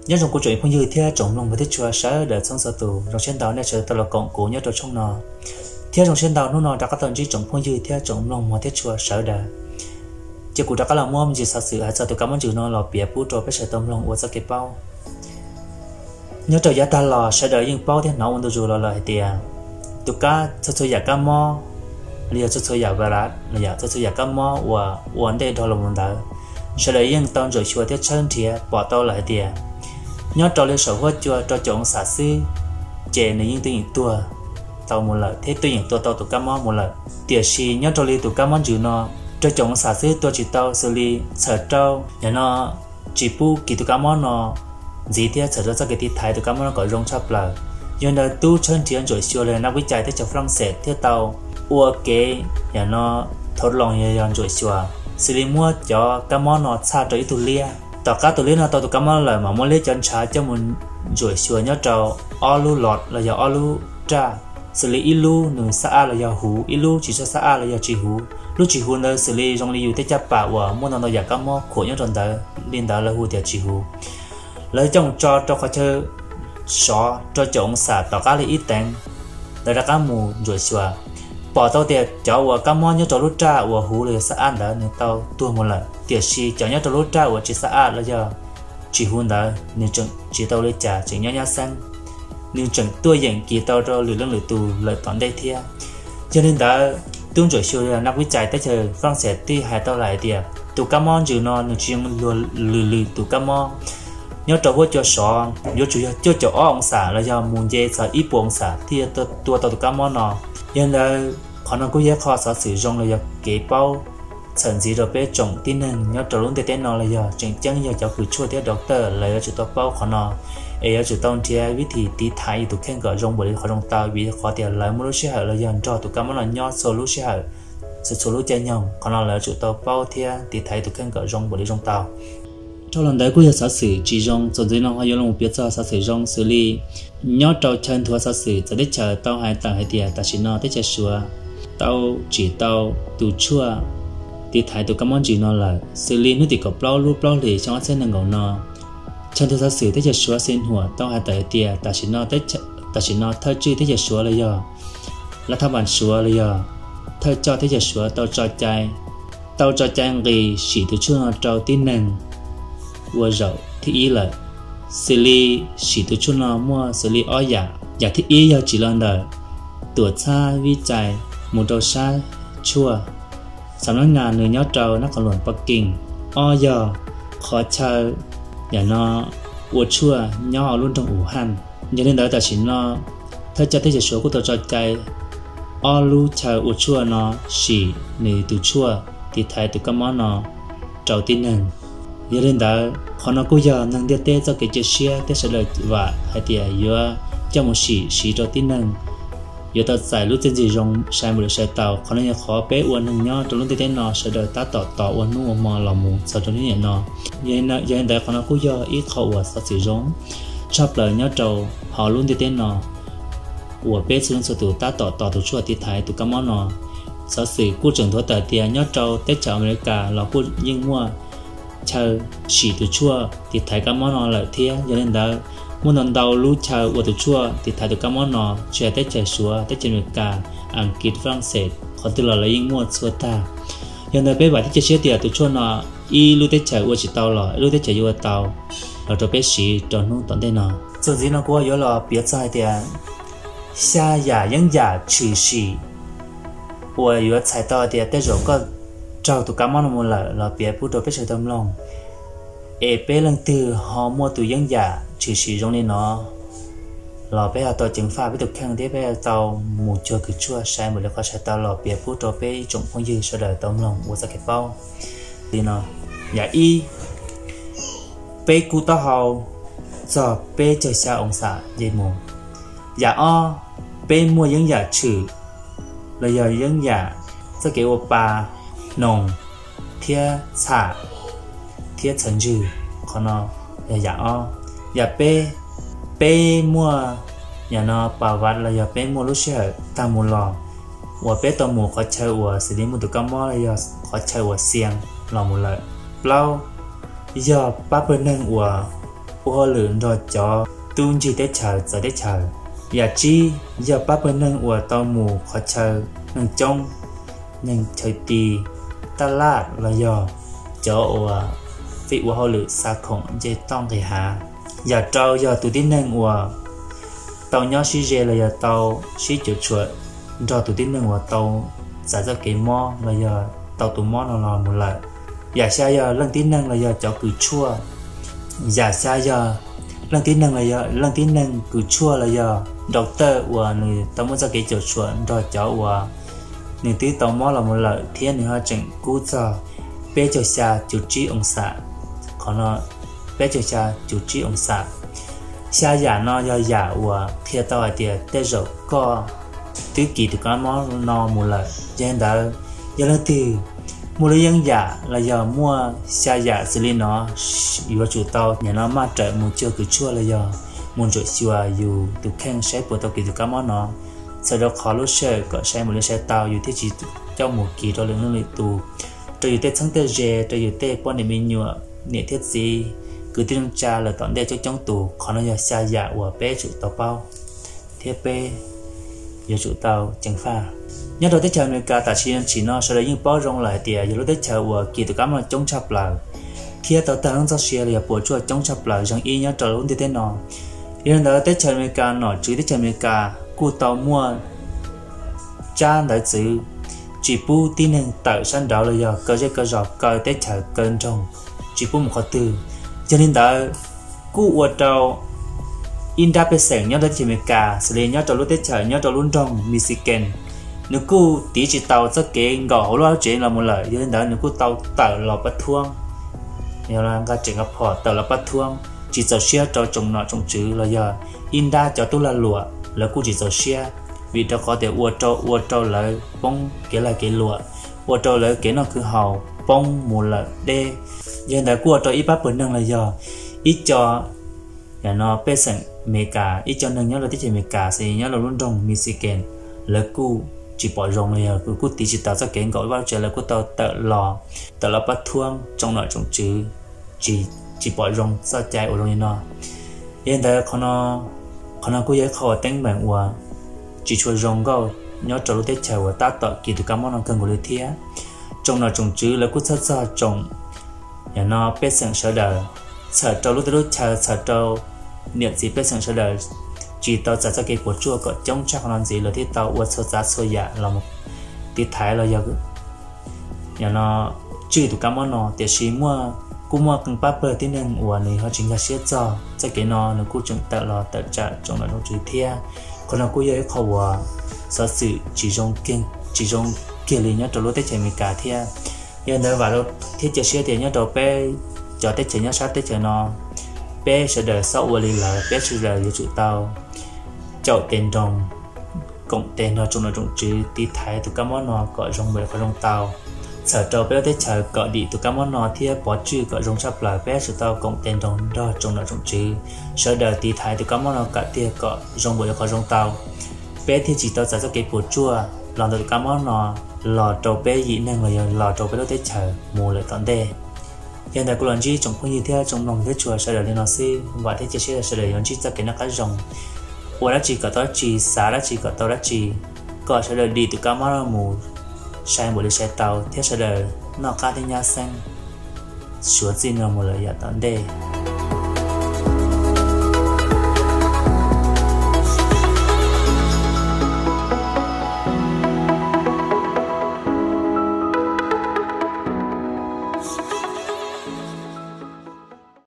Nyob zoo kuv tsoom phooj ywg thiab tsoom mloog mog thiab tshua sawv daws txhua txhua tus, zoo siab ntau nej sawv daws tau los koom kuv nyob rau tshooj no, thiab zoo siab ntau hnub no rov qab tau ntsib tsoom phooj ywg thiab tsoom mloog mog thiab tshua sawv daws. Ces kuv rov qab los muab me ntsis xov xwm hais txog tus kab mob ntsws no los piav pub rau peb sawv daws tau mloog ua txoj kev paub. Nyob rau yav tag los sawv daws yeej paub thiab hnov ua ntu zus los lawm hais tias tus kab, txhua txhua yam kab mob los yog txhua txhua yam virus los yog txhua txhua yam kab mob uas ua ntej dhau los mus ntawd, sawv daws yeej tau ntsuam xyuas thiab tshawb nrhiav pom tau lawm hais tias nyob rau li saum huab cua rau caum oo xam xwb ces nws yeej tuaj yeem tuag tau mus lawm thiab tuaj yeem tua tau tus kab mob mus lawm. Tiam sis nyob rau li tus kab mob ntsws no, rau caum oo xam xwb tua tsis tau, xws li txhawm rau yam no tsis pub kis tus kab mob no ntxiv thiab txhawm rau txoj kev tiv thaiv tus kab mob no kom zoo tshaj plaws. Yog li ntawd tub tshawb nrhiav ntsuam xyuas los nab vib cai teb chaws Fab Laj Xes thiaj tau ua kev yam no thov loos yog ntsuam xyuas, xws li muab cov kab mob no txhaj rau ib tug liab. Tom qab tus liab no tau tus kab mob lawm mas muab liab cov ntshav coj mus ntsuam xyuas nyob rau ob lub lot los yog ob lub raj, xws li ib lub nws xab ab los yog huv, ib lub tsis tshua xab ab los yog tsis huv. Lub tsis huv ntawd xws li zoo li yus tej caj pas uas muaj ntau ntau yam kab mob khuam nyob rau ntawd li ntawd lawv hu tias tsis huv. Lawv coj mus tso rau qhov chaw sov rau caum oo xam tom qab li ib teev, lawv rov qab mus ntsuam xyuas, pom tau tias cov uas kab mob nyob rau lub raj uas huv los yog xab ab ntawd nws tau tuag mus lawm, tiam sis cov nyob rau lub raj uas tsis xab ab los yog tsis huv ntawd nws tseem tsis tau li cas, tseem nyob nyab xeeb, nws tseem tuaj yeem kis tau rau lwm leej lwm tus lawm tom ntej thiab. Yog li ntawd tub ntsuam xyuas los nab vib cai teb chaws Fab Laj Xes thiaj hais tau lawm hais tias tus kab mob ntsws no nws tsis zoo luag lwm lwm tus kab mob. Nyob rau huab cua sov yuav tsum yog cuaj caum ob oo xam los yog mus nce txog ib puas oo xam thiaj tua tau tus kab mob no. Yog li ntawd qhov no kuj yog ib qho xov xwm zoo los yog kev paub txhawm ntxiv rau peb tsoom tib neeg nyob rau lub ntiaj teb no los yog tseem ceeb yog cov kws tshuaj thiab doctor lawv yuav tsum tau paub qhov no, es yuav tsum tau nrhiav vib thim tiv thaiv yus tus kheej kom zoo npaum li qhov zoo tau, vim qhov tias lawv muaj lub sij hawm los yog nrog tus kab mob no nyob txhua lub sij hawm, txhua txhua lub caij nyoog. Qhov no lawv yuav tsum tau paub thiab tiv thaiv tus kheej kom zoo npaum li zoo tau. Dhau los ntawd kuj yog xov xwm tsis zoo, txuas ntxiv no ho yuav los piav txog xov xwm zoo xws li nyob rau chaw nthuav xov xwm txawv teb chaws tau hais tawm hais tias tam sim no teb chaws Suav tau tsim tau tus tshuaj tiv thaiv tus kab mob ntsws no lawm, xws li hnub tim kaum plaub lub plaub hlis xyoo ob txhiab nees nkaum no, chaw nthuav xov xwm teb chaws Suav Xi Hnuam tau hais tawm hais tias tam sim no thawj tswj teb chaws Suav los yog lav thaj npas Suav los yog thawj coj teb chaws Suav tau tso cai, tau tso cai nqis sim tus tshuaj no rau tib neeg ua zaum thib ib lawm. Xws li sim tus tshuaj no muaj xws li ob yam. Yam thib ib yog tsim los ntawm tuam txhab vib cai mus rau sab tshuaj, xam nab ngas nws nyob rau nab qhov luam Pab Kees. Ob yog qhov chaw yam no ua tshuaj nyob hauv lub nroog Uhaj. Yog li ntawd tam sim no thawj coj teb chaws Suav kuj tau tso cai ob lub chaw ua tshuaj no sim nws tus tshuaj tiv thaiv tus kab mob no rau tib neeg. Yog li ntawd qhov no kuj yog neeg ntiaj teb txoj kev cia siab thiab sawv daws vam hais tias yuav coj mus sim siv rau tib neeg yuav tau txais lub txiaj ntsig zoo sai mus lawm sai tau. Qhov no yog qhov peb ua neeg nyob rau lub ntiaj teb no sawv daws tab tom tos ua hnub ua hmo los mus txog rau hnub niam no. Yog li ntawd qhov no kuj yog ib qho uas xov xwm zoo tshaj plaws nyob rau hauv lub ntiaj teb no uas peb txhua leej txhua tus tab tom tos tus tshuaj tiv thaiv tus kab mob no. Xov xwm kuj tseem nthuav tawm tias nyob rau teb chaws Amelikas los kuj yeej muaj chaw sim tus tshuaj tiv thaiv kab mob no lawm thiab. Yog li ntawd muaj ntau ntau lub chaw ua tus tshuaj tiv thaiv tus kab mob no, tsis hais teb chaws Suav, teb chaws Amelikas, Askiv, Fab Laj Xes, qhov twg los lawv yeej muaj txhua tag. Yog ntawd peb vam thiab cia siab tias tus tshuaj no ib lub teb chaws ua tsis tau los ib lub teb chaws yuav ua tau los rau peb siv rau hnub tom ntej no. Txuas ntxiv no kuv yuav los piav txog hais tias xya yam yeeb yam tshwm sim uas yuav txhais tau hais tias tej zaum koj raug tus kab mob no mus lawm los piav pub rau peb sawv daws tau mloog. Es peb leej twg ho muaj tus yeeb yam tshwm sim zoo li no los peb ho tau ceev faj peb tus kheej thiab peb tau mus cuag kws tshuaj sai mus li qhov sai tau los piav pub rau peb ib tsoom phooj ywg sawv daws tau mloog ua txoj kev paub. Li no, yam ib, peb kub taub hau txog peb caug xya oo xam nce mus. Yam ob, peb muaj yeeb yam tshwm los yog yeeb yam txoj kev ua pa, hnoos thiab txham thiab txhawv ntswg. Qhov no yog yam ob. Yam peb, peb muaj yam no pa vav los yog peb muaj lub sij hawm tag mus los uas peb tau mus qhov chaw uas xws li muaj tus kab mob los yog qhov chaw uas xias los mus lawm. Plaub, yog pab pawg neeg uas ua hauj lwm nrog cov tub ncig teb chaws txawv teb chaws. Yam tsib yog pab pawg neeg uas tau mus qhov chaw neeg coob, neeg chaw ti, taj laj los yog cov uas fij ua hauj lwm xa khoom nce toj nqis hav. Yam rau yog tus tib neeg uas tau nyob sib ze los yog tau sib cuam tshuam nrog tus tib neeg uas tau txais txoj kev mob los yog tau tus mob no los mus lawm. Yam xya yog leej tib neeg los yog cov kws tshuaj. Yam xya yog leej tib neeg los yog leej tib neeg kws tshuaj los yog doctor uas nws tau muaj txoj kev cuam tshuam nrog cov uas nws twb tau mob los mus lawm thiab nws ho tseem kub txog peb caug xya cuv tsib oo xam. Qhov no peb caug xya cuv tsib oo xam. Xya yam no yog yam uas qhia tau hais tias tej zaum koj twb kis tus kab mob no mus lawm. Yog li ntawd, yog leej twg muaj lub yeeb yam los yog muaj xya yam xws li no, yuav tsum tau nim no maj rawm mus cuag kws tshuaj los yog mus ntsuam xyuas yus tus kheej saib puas tau kis tus kab mob no. Txhawm rau qhov lub sij hawm kom sai mus li sai tau yus thiaj tsis coj mus kis rau lwm leej lwm tus, rau yus tej txheeb tej ze, rau yus tej poj niam me nyuam, niam thiab txiv, kwv tij neej tsa lawm tom ntej coob coob tus. Qhov no yog xya yam uas peb tsum tau paub thiab peb yuav tsum tau ceev faj. Nyob rau teb chaws Amelikas tam sim no sawv daws yeej paub zoo lawm hais tias yog lub teb chaws uas kis tus kab mob no coob tshaj plaws thiab tau tag lub txoj sia los yog puas tsuaj coob tshaj plaws zeeg ib nyob rau lub ntiaj teb no. Yog li ntawd teb chaws Amelikas, nom tswv teb chaws Amelikas kuj tau muaj tsab ntawv txwv tsis pub tib neeg tawm sab nraud los yog kaw zej kaw zos, kaw teb chaws, kaw nroog, tsis pub mus qhov twg. Yog li ntawd kuj ua rau ib nrab pej xeem nyob rau teb chaws Amelikas, xws li nyob rau lub teb chaws, nyob rau lub nroog Michigan, nws kuj tiv tsis tau txoj kev nkaum hauv lub hauv tsev los mus lawm. Yog li ntawd nws kuj tau tawm los pab thuab, nqa tseem nqa phom tawm los pab thuab, tsis txaus siab rau tsoom nom tsoom tswv los yog ib nrab cov tub lag luam, lawv kuj tsis txaus siab, vim rau qhov tias ua rau, ua rau lawv poob kev lag kev luam, ua rau lawv kev noj khwv haus poob mus lawm deb. Yog li ntawd kuj ua rau ib pab pawg neeg los yog ib co, yam no pej xeem Amelikas, ib co neeg nyob rau teb chaws Amelikas xws li nyob rau lub nroog Michigan, lawv kuj tsis pom zoo los yog kuj tiv tsis tau txoj kev nkaum lub hauv tsev, lawv kuj tau tawm los, tawm los pab thuab tsoom nom tsoom tswv, tsis, tsis pom zoo txoj cai uas zoo li no. Yog li ntawd qhov no, qhov no kuj yog ib qho uas teeb meem uas tsis tshua zoo nkauj nyob rau lub teb chaws uas tab tom kis tus kab mob no kawg nkaus li thiab. Tsoom nom tsoom tswv lawv kuj txhawj txog tsoom, yam no pej xeem sawv daws, txhawm rau lub teb lub chaw, txhawm rau niam txiv pej xeem sawv daws tsis tau txais txoj kev puas tsuaj kom coob tshaj qhov no ntxiv, lawv thiaj tau ua txhua txav txhua yam los tiv thaiv los yog, yam no, tswj tus kab mob no. Tiam sis muaj, kuj muaj qee pab pawg tib neeg uas nws ho tsis nkag siab txog txoj kev no, nws kuj tseem tawm los tawm tsam tsoom nom tsoom tswv thiab. Qhov no kuj yog ib qho uas xov xwm tsis zoo kiag li nyob rau lub teb chaws Amelikas thiab. Yog li ntawd vam thiab cia siab tias nyob rau peb cov teb chaws nyob sab teb chaws no, peb sawv daws txhob ua li lawv, peb sawv daws yuav tsum tau caum tes nroog, koom tes nrog tsoom nom tsoom tswv tiv thaiv tus kab mob no kom zoo npaum li qhov zoo tau. Txhawm rau peb lub teb chaws kom dim tus kab mob no thiab pov tswj kom zoo tshaj plaws, peb yuav tsum tau koom tes nroog nrog tsoom nom tsoom tswv sawv daws tiv thaiv tus kab mob no kom tiag kom zoo npaum li qhov zoo tau, peb thiaj tsis tau txais txoj kev puas tsuaj los ntawm tus kab mob no los rau peb yim neeg los yog los rau peb lub teb chaws mus lawm tom ntej. Yog li ntawd kuv los ntsib tsoom phooj ywg thiab tsoom mloog thiab tshua sawv daws li no xwb, vam thiab cia siab sawv daws yuav ntsib txoj kev noj qab zoo, ua dab tsi kom tau dab tsi, xav dab tsi kom tau dab tsi, kom sawv daws dim tus kab mob no mus sai npaum li sai tau thiab sawv daws noj qab thiab nyab xeeb, suav txij no mus lawm yav tom ntej.